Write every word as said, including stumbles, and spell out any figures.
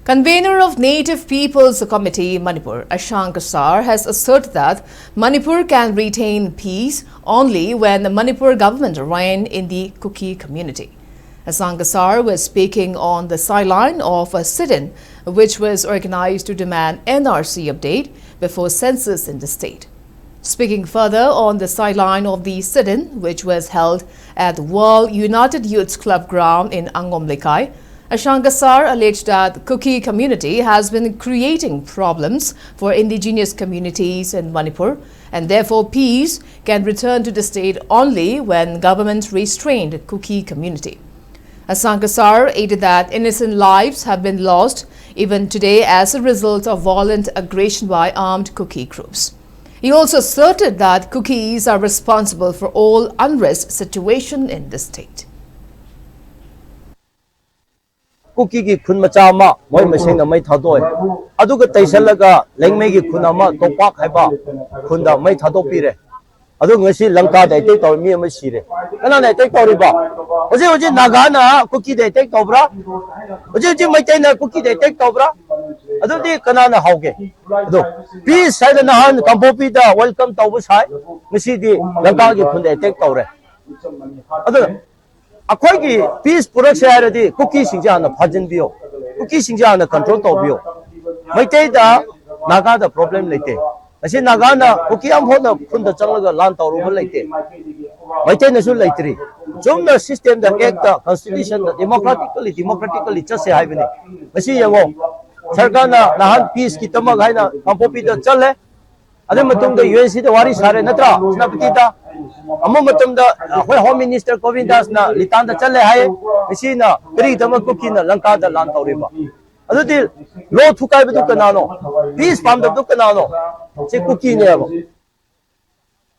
Convener of Native People's Committee Manipur, Ashank Kasar, has asserted that Manipur can retain peace only when the Manipur government reign in the Kuki community. Ashank Kasar was speaking on the sideline of a sit-in which was organized to demand N R C update before census in the state. Speaking further on the sideline of the sit-in, which was held at World United Youths Club ground in Angom Lekai, Ashank Kasar alleged that Kuki community has been creating problems for indigenous communities in Manipur, and therefore peace can return to the state only when government restrained Kuki community. Ashank Kasar added that innocent lives have been lost even today as a result of violent aggression by armed Kuki groups. He also asserted that Kukis are responsible for all unrest situation in the state. ꯀꯨꯀꯤꯒꯤ ꯈꯨꯟ ꯃꯆꯥ ꯑꯃ ꯃꯣꯏ ꯃꯁꯦꯟꯅ ꯃꯩ ꯊꯥꯗꯣꯛꯑꯦ꯫ ꯑꯗꯨꯒ ꯇꯩꯁꯜꯂꯒ ꯂꯦꯡꯃꯩꯒꯤ ꯈꯨꯟ ꯑꯃ ꯇꯣꯄꯥꯛ ꯍꯥꯏꯕ ꯈꯨꯟꯗ ꯃꯩ ꯊꯥꯗꯣꯛꯄꯤꯔꯦ꯫ ꯑꯗꯨ ꯉꯁꯤ ꯂꯪꯀꯥꯗ ꯑꯦꯇꯦꯛ ꯇꯧꯔ ꯃꯤ ꯑꯃ ꯁꯤꯔꯦ꯫ ꯀꯅꯥꯅ ꯑꯦꯇꯦꯛ ꯇꯧꯔꯤꯕ? ꯍꯧꯖꯤꯛ ꯍꯧꯖꯤꯛ ꯅꯥꯒꯥꯅ ꯀꯨꯀꯤꯗ ꯑꯦꯇꯦꯛ ꯇꯧꯕ꯭ꯔꯥ? ꯍꯧꯖꯤꯛ ꯍꯧꯖꯤꯛ ꯃꯩꯇꯩꯅ ꯀꯨꯀꯤꯗ ꯑꯦꯇꯦꯛ ꯇꯧꯕ꯭ꯔꯥ? ꯑꯗꯨꯗꯤ ꯀꯅꯥꯅ ꯍꯥꯎꯒꯦ? ꯑꯗꯣ ꯄꯤꯁ ꯍꯥꯏꯗ ꯅꯍꯥꯟ ꯀꯥꯡꯄꯣꯛꯄꯤꯗ ꯋꯦꯜꯀꯝ ꯇꯧꯕ ꯁꯥꯏ, ꯉꯁꯤꯗꯤ ꯂꯪꯀꯥꯒꯤ ꯈꯨꯟꯗ ꯑꯦꯇꯦꯛ ꯇꯧꯔꯦ꯫ ꯑꯗꯨꯅ ꯑꯩꯈꯣꯏꯒꯤ ꯄꯤꯁ ꯄꯨꯔꯛꯁꯦ ꯍꯥꯏꯔꯗꯤ ꯀꯨꯀꯤꯁꯤꯡꯁꯦ ꯍꯥꯟꯅ ꯐꯥꯖꯤꯟꯕꯤꯌꯣ, ꯀꯨꯀꯤꯁꯤꯡꯁꯦ ꯍꯥꯟꯅ ꯀꯟꯇ꯭ꯔꯣꯜ ꯇꯧꯕꯤꯌꯣ꯫ ꯃꯩꯇꯩꯗ ꯅꯥꯒꯥꯗ ꯄ꯭ꯔꯣꯕ꯭ꯂꯦꯝ ꯂꯩꯇꯦ꯫ ꯉꯁꯤ ꯅꯥꯒꯥꯅ ꯀꯨꯀꯤ ꯑꯃꯐꯥꯎꯅ ꯈꯨꯟꯗ ꯆꯪꯂꯒ ꯂꯥꯟ ꯇꯧꯔꯨꯕ ꯂꯩꯇꯦ꯫ ꯃꯩꯇꯩꯅꯁꯨ ꯂꯩꯇ꯭ꯔꯤ꯫ ꯆꯨꯝꯅ ꯁꯤꯁꯇꯦꯝꯗ, ꯑꯦꯛꯇ, ꯀꯟꯁꯇꯤꯇ꯭ꯌꯨꯁꯟꯗ ꯗꯦꯃꯣꯀ꯭ꯔꯥꯇꯤꯀꯦꯜꯂꯤ ꯗꯦꯃꯣꯀ꯭ꯔꯥꯇꯤꯀꯦꯜꯂꯤ ꯆꯠꯁꯦ ꯍꯥꯏꯕꯅꯤ꯫ ꯉꯁꯤ ꯌꯦꯡꯉꯣ, ꯁꯔꯀꯥꯔꯅ ꯅꯍꯥꯟ ꯄꯤꯁꯀꯤꯗꯃꯛ ꯍꯥꯏꯅ ꯀꯥꯡꯄꯣꯛꯄꯤꯗ ꯆꯠꯂꯦ꯫ ꯑꯗꯨ ꯃꯇꯨꯡꯗ ꯌꯨ ꯑꯦꯟ ꯁꯤꯗ ꯋꯥꯔꯤ ꯁꯥꯔꯦ ꯅꯠꯇ꯭ꯔꯥ, ꯁꯦꯅꯥꯄꯇꯤꯗ? ꯑꯃ ꯃꯇꯝꯗ ꯑꯩꯈꯣꯏ ꯍꯣꯝ ꯃꯤꯅꯤꯁꯇꯔ ꯒꯣꯕꯤꯟꯗꯥꯁꯅ ꯂꯤꯇꯥꯟꯗ ꯆꯠꯂꯦ ꯍꯥꯏꯌꯦ꯫ ꯉꯁꯤꯅ ꯀꯔꯤꯒꯤꯗꯃꯛ ꯀꯨꯀꯤꯅ ꯂꯪꯀꯥꯗ ꯂꯥꯟ ꯇꯧꯔꯤꯕ? ꯑꯗꯨꯗꯤ ꯂꯣ ꯊꯨꯒꯥꯏꯕꯗꯨ ꯀꯅꯥꯅꯣ? ꯄꯤꯁ ꯄꯥꯝꯗꯕꯗꯨ ꯀꯅꯥꯅꯣ? ꯁꯤ ꯀꯨꯀꯤꯅꯦꯕ꯫